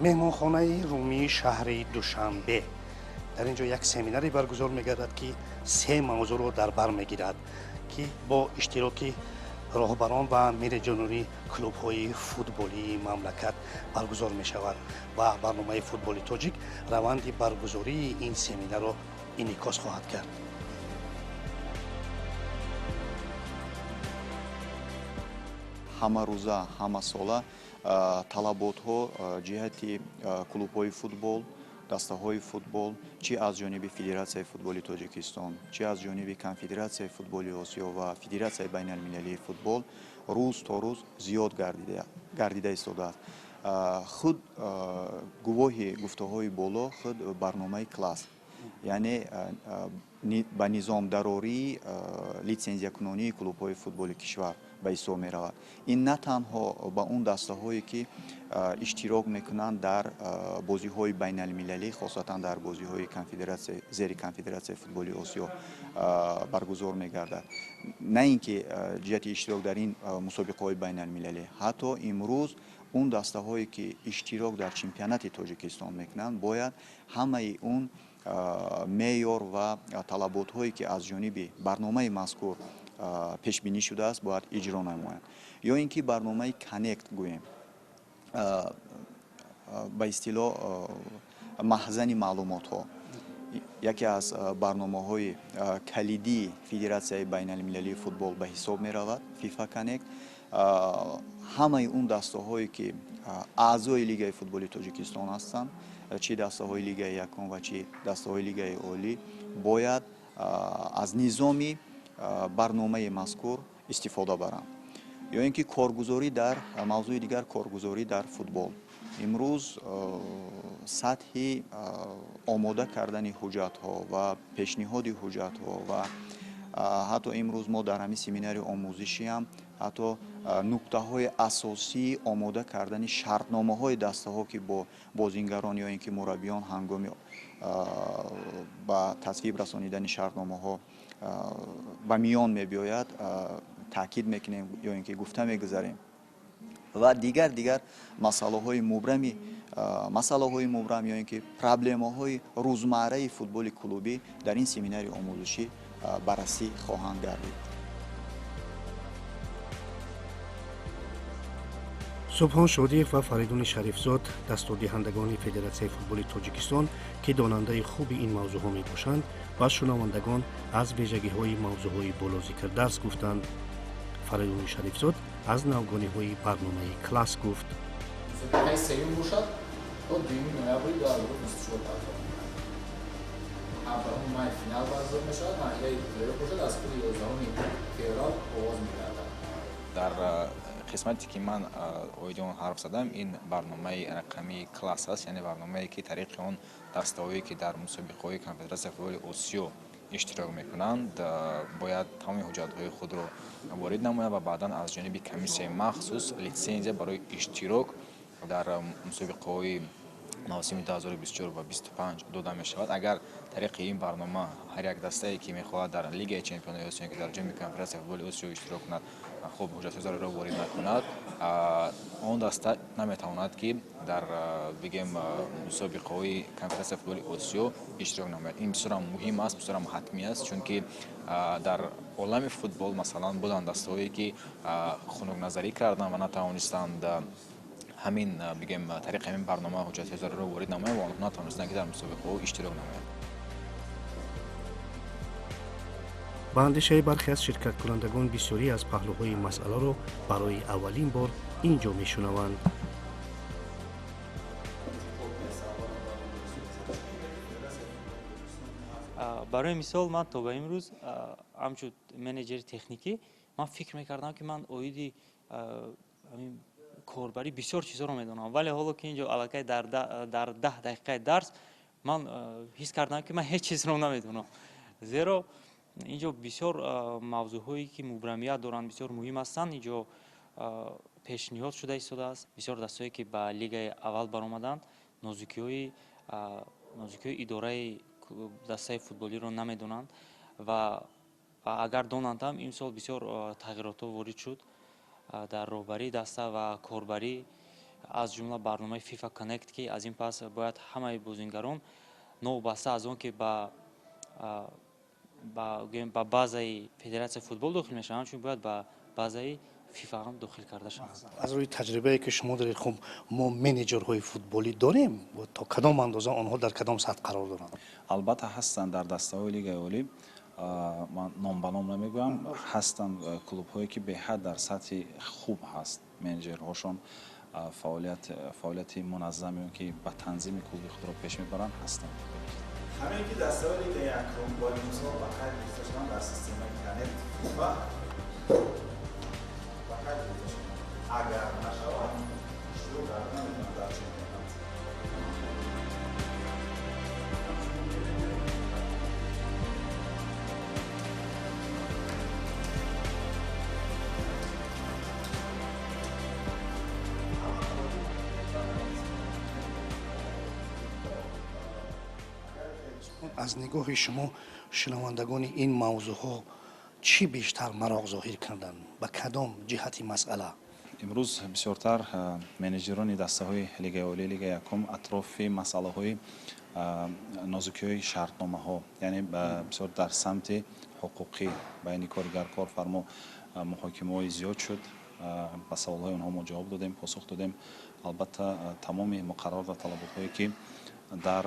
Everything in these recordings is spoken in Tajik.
Меҳмонхонаи румии шаҳри Душанбе. Дар ин ҷо як семинаре баргузор мегардад, ки се мавзӯъро дар бар мегирад, ки бо иштироки роҳбарон ва менеҷерони клубҳои футболии мамлакат баргузор мешавад ва барномаи Футболи тоҷик раванди баргузории ин семинаро инъикос хоҳад кард. Ҳамарӯза, ҳамасола талаботҳо ҷиҳати клубҳои футбол, дастаҳои футбол, чи аз ҷониби Федератсияи футболи Тоҷикистон, чи аз ҷониби Конфедератсияи футболи Осиё ва Федератсияи байналмилалии футбол рӯз то рӯз зиёд гардида истодааст. Худ гувоҳи гуфтаҳои боло худ барномаи Класс, яъне ба низомдарории литсензиякунонии клубҳои футболи кишвар ба ҳисоб меравад. Ин на танҳо ба он дастаҳое, ки иштирок мекунанд дар бозиҳои байналмилалӣ, хосатан дар бозиҳои зери Конфедератсияи футболи Осиё баргузор мегардад, на ин ки ҷиҳати иштирок дар ин мусобиқаҳои байналмилалӣ, ҳатто имрӯз он дастаҳое, ки иштирок дар чемпионати Тоҷикистон мекунанд, бояд ҳамаи он меъёр ва талаботҳое, ки аз ҷониби барномаи мазкур пешбинӣ шудааст, бояд иҷро намоянд. Ё ин ки барномаи Коннект гӯем, ба истилоҳ маҳзани маълумотҳо, яке аз барномаҳои калидии Федератсияи байналмилалии футбол ба ҳисоб меравад, ФИФА Коннект. Ҳамаи он дастаҳое, ки аъзои Лигаи футболи Тоҷикистон ҳастанд, чи дастаҳои Лигаи якум ва чи дастаҳои Лигаи олӣ, бояд аз низоми барномаи мазкур истифода баранд. Ё ин ки коргузорӣ дар мавзӯи дигар, коргузорӣ дар футбол. Имрӯз сатҳи омода кардани ҳуҷҷатҳо ва пешниҳоди ҳуҷҷатҳо ва ҳатто имрӯз мо дар ҳамин семинари омӯзишиам ҳатто нуктаҳои асосии омода кардани шартномаҳои дастаҳо, ки бо бозингарон ё ин ки мураббиён ҳангоми ба тасвиб расонидани шартномаҳо ба миён мебиёяд, таъкид мекунем ё ин ки гуфта мегузарем ва дигар масъалаҳои мубрами, масъалаҳои мубрам ё ин ки проблемаҳои рӯзмарраи футболи клубӣ дар ин семинари омӯзишӣ баррасӣ хоҳанд гардид. Субҳон Шодиев ва Фаридуни Шарифзод, дастурдиҳандагони Федератсияи футболи Тоҷикистон, ки донандаи хуби ин мавзӯъҳо мебошанд, ба шунавандагон аз вижагиҳои мавзӯъҳои болозикр дарс гуфтанд. Фаридуни Шарифзод аз навгониҳои барномаи Класс гуфт. Мусобиқаи сеюм бошад, то 2 ноябри 2024 баргузор мекунад. 17 май финал баргузор мешавад, марҳилаи плей-офф бошад, аз худи 11 феврал оғоз мегардад. Дар қисмате, ки ман оиди он ҳарф задам, ин барномаи рақамии Класс аст, яъне барномае, ки тариқи он дастаҳое, ки дар мусобиқаҳои Конфедератсияи футболи Осиё иштирок мекунанд, бояд тамоми ҳуҷҷатҳои худро ворид намоянд ва баъдан аз ҷониби комиссияи махсус литсензия барои иштирок дар мусобиқаҳои мавсими 2024 ва 25 дода мешавад. Агар тариқи ин барнома ҳар як дастае, ки мехоҳад дар Лигаи чемпионои Осиё, ки дар ҷоми Конфедератсияи футболи Осиё иштирок кунад, хуб ҳуҷҷатҳои заруриро ворид накунад, он даста наметавонад, ки дар бигем мусобиқаҳои Конфедератсияи футболи Осиё иштирок намояд. Ин бисёрам муҳим аст, бисёрам ҳатмӣ аст, чунки дар олами футбол масалан буданд дастаҳое, ки хунукназарӣ карданд ва натавонистанд ҳамин бигем тариқи ҳамин барнома ҳуҷҷатҳои заруриро ворид намоянд ва онҳо натавонистанд, ки дар мусобиқаҳо иштирок намоянд. Ба андешаи бархе аз ширкаткунандагон, бисёрӣ аз паҳлӯҳои масъаларо барои аввалин бор ин ҷо мешунаванд. Барои мисол, ман то ба имрӯз ҳамчун менеҷери техникӣ ман фикр мекардам, ки ман оиди корбарӣ бисёр чизҳоро медонам, вале ҳоло ки инҷо аллакай дар 10 дақиқаи дарс ман ҳис кардам, ки ман ҳеҷ чизро намедонам, зеро инҷо бисёр мавзӯъҳое, ки мубрамият доранд, бисёр муҳим ҳастанд, инҷо пешниҳод шуда истодааст. Бисёр дастҳое, ки ба лигаи аввал баромаданд, нозукиҳои идораи дастаи футболиро намедонанд ва агар донанд ҳам, имсол бисёр тағйиротҳо ворид шуд дар роҳбарии даста ва корбарии аз ҷумла барномаи FIFA Connect, ки аз ин пас бояд ҳамаи бозингарон новобаста аз он ки ба базаи федератсияи футбол дохил мешаванд, ҳамчунин бояд ба базаи FIFA ҳам дохил карда шаванд. Аз рӯи таҷрибае ки шумо доред, хуб, мо менеҷерҳои футболӣ дорем, то кадом андоза онҳо дар кадом сатҳ қарор доранд? Албатта ҳастанд дар дастаҳои Лигаи Олӣ, ман ном ба ном намегӯям, ҳастанд клубҳое ки беҳад дар сатҳи хуб ҳаст менеҷерҳошон, фаъолияти муназзаме ки ба танзими клуби худро пеш мебаранд ҳастанд. Ҳамин ки дастаҳои Лигаи якум бояд имсол ба қайд гирифта шаванд дар системаи Connect FIFA ба қайд гирифта шаванд. Агар нашавад, иштирок карда наметавонанд дар чемпионат. Аз нигоҳи шумо шунавандагони ин мавзӯъҳо чӣ бештар мароқ зоҳир карданд? Ба кадом ҷиҳати масъала? Имрӯз бисёртар менеҷерони дастаҳои Лигаи Олӣ, Лигаи якум атрофи масъалаҳои нозукиҳои шартномаҳо, яъне бисёр дар самти ҳуқуқӣ байни коргар корфармо муҳокимаҳои зиёд шуд. Ба саволҳои онҳо мо ҷавоб додем, посух додем. Албатта тамоми муқаррарот ва талаботҳое ки дар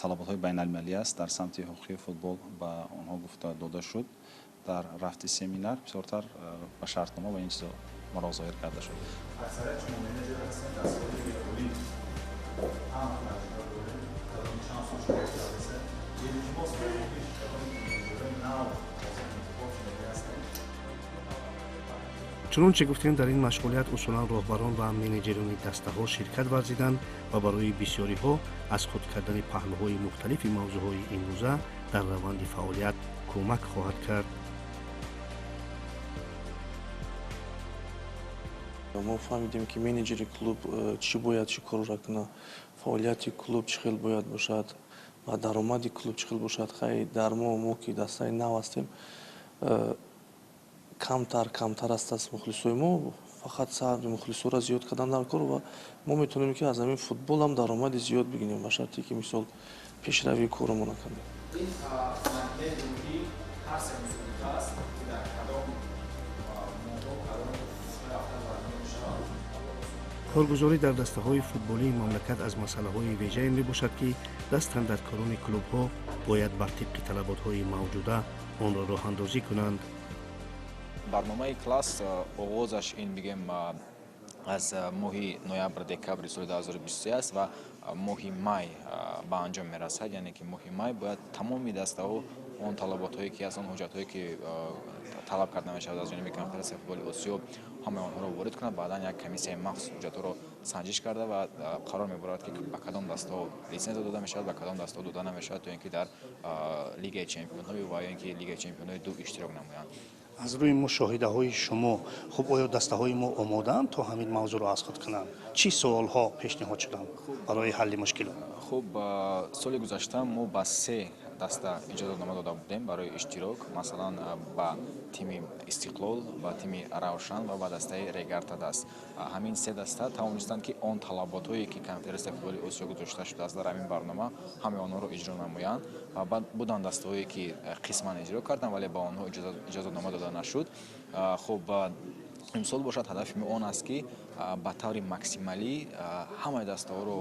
талаботҳои байналмилалӣ аст дар самти ҳуқуқии футбол ба онҳо гуфта дода шуд. Дар рафти семинар бисёртар ба шартнома ва ин чизо мароқ зоҳир карда шуд. Аксарият шумо менеҷер ҳастед, дастаҳои Лигаи Олӣ ҳам таҷриба доред, кадоми чанд сол шумо кардед. Илтимос мекунем ки кадоми менеҷерои нав ҳозир интихоб шудагӣ ҳастед. Чунонче гуфтем, дар ин машғулият усулан роҳбарон ва менеҷерони дастаҳо ширкат варзиданд ва барои бисёриҳо аз худ кардани паҳлӯҳои мухталифи мавзӯъҳои имрӯза дар раванди фаъолият кӯмак хоҳад кард. Мо фаҳмидем, ки менеҷери клуб чӣ бояд, чӣ корро кунад, фаъолияти клуб чӣ хел бояд бошад ва даромади клуб чӣ хел бошад. Хай, дар мо ки дастаи нав ҳастем, камтар аст аз мухлисои мо, фақат саҳми мухлисоро зиёд кардан дар кор ва мо метавонем ки аз ҳамин футбол ҳам даромади зиёд бигирем, ба шарте ки мисол пешравии коромон накардем. Ин марҳилаи дуюмӣ ҳар се мусобиқа аст ки дар кадом моҳо, кадом рафта баргузор мешавад. Коргузорӣ дар дастаҳои футболии мамлакат аз масъалаҳои вежае мебошад, ки дастандаркорони клубҳо бояд бар тибқи талаботҳои мавҷуда онро роҳандозӣ кунанд. Барномаи класс оғозаш ин бигем аз моҳи ноябр декабри соли 2023 аст ва моҳи май ба анҷом мерасад. Яъне ки моҳи май бояд тамоми дастаҳо он талаботҳое ки аст, он ҳуҷҷатҳое ки талаб карда мешавад аз ҷониби Конфедератсияи футболи Осиё, ҳамаи онҳоро ворид кунад. Баъдан як комиссияи махсус ҳуҷҷатҳоро санҷиш карда ва қарор мебарад, ки ба кадом дастаҳо литсензия дода мешавад, ба кадом дастаҳо дода намешавад, то ин ки дар Лигаи чемпионҳо ва ё ин ки Лигаи чемпионҳои ду иштирок намоянд. Аз рӯи мушоҳидаҳои шумо, хуб, оё дастаҳои мо омодаанд то ҳамин мавзӯъро аз худ кунанд? Чӣ суолҳо пешниҳод шуданд барои ҳалли мушкилот? Хуб, соли гузашта мо ба се даста иҷозатнома дода будем барои иштирок, масалан ба тими Истиқлол, ба тими Равшан ва ба дастаи Регарта даст. Ҳамин се даста тавонистанд, ки он талаботҳое ки Конфедератсияи футболи Осиё гузошта шудааст дар ҳамин барнома, ҳамаи онҳоро иҷро намоянд. Ва баъд буданд дастаҳое ки қисман иҷро карданд, вале ба онҳо иҷозатнома дода нашуд. Хуб, имсол бошад, ҳадафи мо он аст, ки ба таври максималӣ ҳамаи дастаҳоро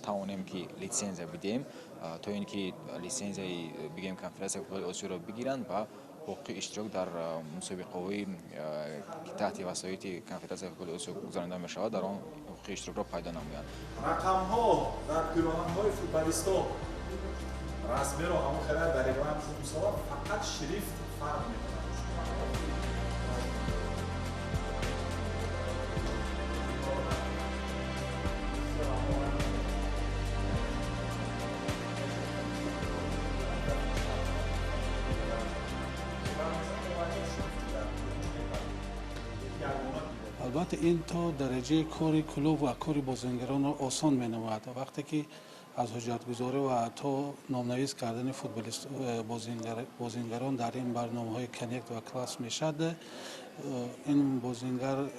тавонем ки литсензия бидиҳем, то ин ки литсензияи бигем Конфедератсияи футболи Осиёро бигиранд ва ҳуқуқи иштирок дар мусобиқаҳои ки таҳти васоити Конфедератсияи футболи Осиё гузаронида мешавад, дар он ҳуқуқи иштирокро пайдо намоянд. Рақамҳо дар пироҳанҳои футболистҳо расмиро ҳамон хела дар регламент мисола, фақат шрифт фарқ мекунад. Албатта, ин то дараҷаи кори клуб ва кори бозингаронро осон менамояд. Вақте ки Аз ҳуҷҷатгузорӣ ва то номнавис кардани футболист бозингарон дар ин барномаҳои Коннект ва Класс мешавад. Ин бозингар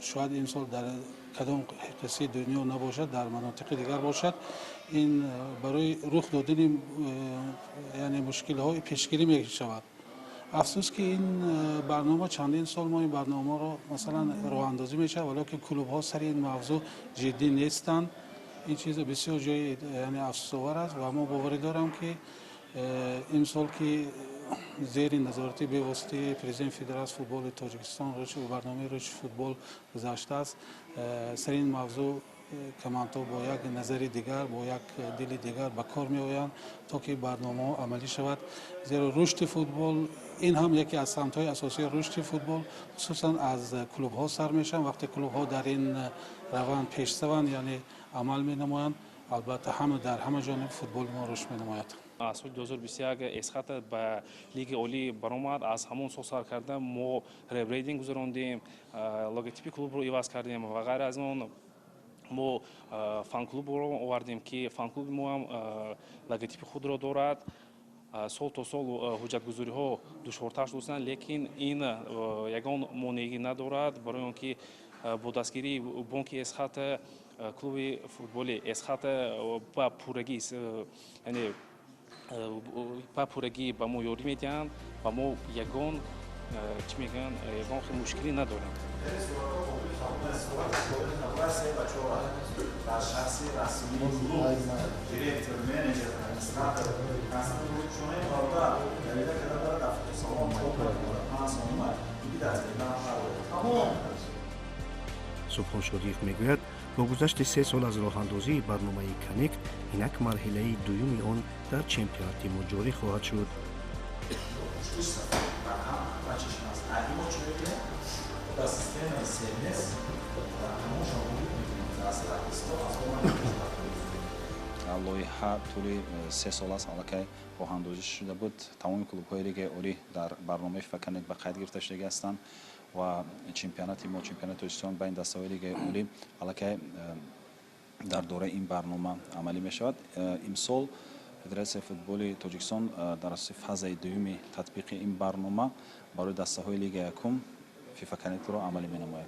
шояд имсол дар кадом қиссаи дунё набошад, дар манотиқи дигар бошад. Ин барои рух додани, яъне, мушкилҳо пешгирӣ мешавад. Афсӯс, ки ин барнома чандин сол мо ин барномаро, масалан, роҳандозӣ мешавад, валекин клубҳо сари ин мавзӯъ ҷиддӣ нестанд. Ин чиз бисёр ҷои, яъне, афсусовар аст ва мо боварӣ дорам, ки имсол, ки зери назорати бевоситаи президенти Федератсияи футболи Тоҷикистон барномаи рушди футбол гузаштааст, сари ин мавзӯъ командҳо бо як назари дигар, бо як дили дигар ба кор меоянд, то ки барномаҳо амалӣ шавад, зеро рушди футбол ин ҳам яке аз самтҳои асосии рушди футбол, хусусан аз клубҳо сар мешаванд. Вақте клубҳо дар ин раванд пешсаванд, яъне амал менамоянд, албатта, ҳама дар ҳама ҷониб футболи мо рушд менамояд. Аз соли 2021 Эсхата ба Лигаи олӣ баромад. Аз ҳамон сол сар карда мо ребрендинг гузарондем, логотипи клубро иваз кардем ва ғайр аз он мо фан-клубро овардем, ки фан-клуби мо ҳам логотипи худро дорад. Сол то сол ҳуҷҷатгузориҳо душвортар шудастанд, лекин ин ягон монеагӣ надорад, барои он ки бо дастгирии бонки Эсхата клуби футболи Эсхата ба пуррагӣ, яъне ба пуррагӣ ба мо ёрӣ медиҳанд ва мо ягон, чӣ мегӯянд, ягон хел мушкилӣ надорем. Дар шахси расмии клуб, директор, менеҷер, администратор бародар давида карда бара дар фотосалон 5 сомона иби дар телеграм тамом. Субҳон Шодиев мегӯяд, бо гузашти 3 сол аз роҳандозии барномаи Коннект инак марҳилаи дуюми он дар чемпионати мо ҷорӣ хоҳад шуд. Дар системаи CMS рақамҳошон ворид мекунем, аз ҳисоб аз Лоиҳа тӯли 3 сол аст аллакай роҳандозӣ шуда буд. Тамоми клубҳои Лигаи олӣ дар барномаи ФИФА Коннект ба қайд гирифта шудагӣ ҳастанд ва чемпионати мо, чемпионати Тоҷикистон байни дастаҳои Лигаи олӣ, аллакай дар доираи ин барнома амалӣ мешавад. Имсол Федератсияи футболи Тоҷикистон дар асоси фазаи дуюми татбиқи ин барнома барои дастаҳои Лигаи якум ФИФА Коннектро амалӣ менамояд.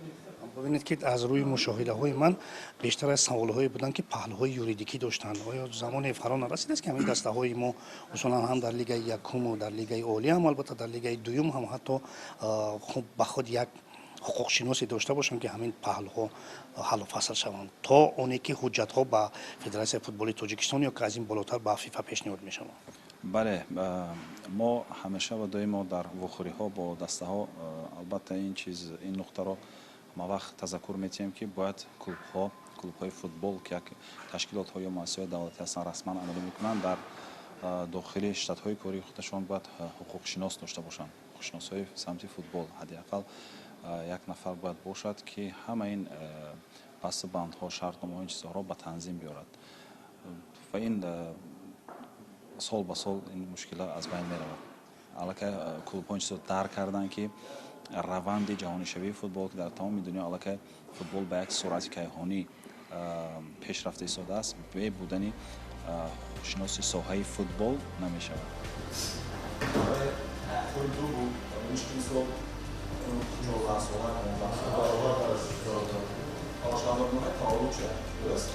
Бибинед, ки аз рӯи мушоҳидаҳои ман бештар аз саволҳое буданд, ки паҳлӯҳои юридикӣ доштанд. Оё замоне фаро нарасидааст, ки ҳамин дастаҳои мо усулан ҳам дар Лигаи якуму дар Лигаи олӣ ҳам, албатта, дар Лигаи дуюм ҳам ҳатто ба худ як ҳуқуқшиносе дошта бошанд, ки ҳамин паҳлӯҳо ҳаллу фасл шаванд, то оне ки ҳуҷҷатҳо ба Федератсияи футболи Тоҷикистон ё ки аз ин болотар ба ФИФА пешниҳод мешаванд? Бале, мо ҳамеша ва доимо дар вохӯриҳо бо дастаҳо албатта ин чиз, ин нуқтаро ҳамавақт тазаккур метиҳем, ки бояд клубҳо, клубҳои футбол, ки як ташкилотҳо ё муассисаҳои давлатӣ ҳастанд, расман амалӣ мекунанд, дар дохили штатҳои кории худашон бояд ҳуқуқшинос дошта бошанд. Ҳуқуқшиносҳои самти футбол ҳадди ақал як нафар бояд бошад, ки ҳама ин басту бандҳо, шартномаҳо, ин чизҳоро ба танзим биёрад ва ин сол ба сол ин мушкила аз байн меравад. Аллакай клубҳо ин чизро дарк карданд, ки раванди ҷаҳонишавии футбол, ки дар тамоми дунё аллакай футбол ба як суръати кайҳонӣ пеш рафта истодааст, бе будани ҳуқуқшиноси соҳаи футбол намешавад. Ду буд мушкил, 14 сола, 15 сола баробар шаҳрномаи таваллуд шуд, дуруст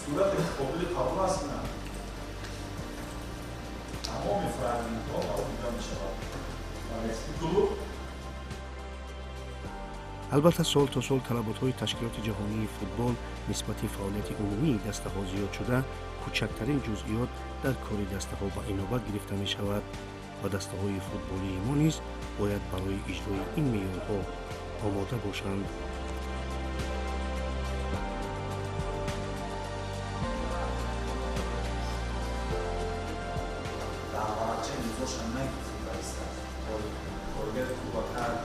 сурати қобили қабул аст, на тамоми фрагментҳо дида мешавад. Клуб. Албатта, сол то сол талаботҳои ташкилоти ҷаҳонии футбол нисбати фаъолияти умумии дастаҳо зиёд шуда, кӯчактарин ҷузъиёт дар кори дастаҳо ба инобат гирифта мешавад ва дастаҳои футболии мо низ бояд барои иҷрои ин меъёрҳо омода бошанд. Дар варақча имзоша нагирифт, коргар клуба кард.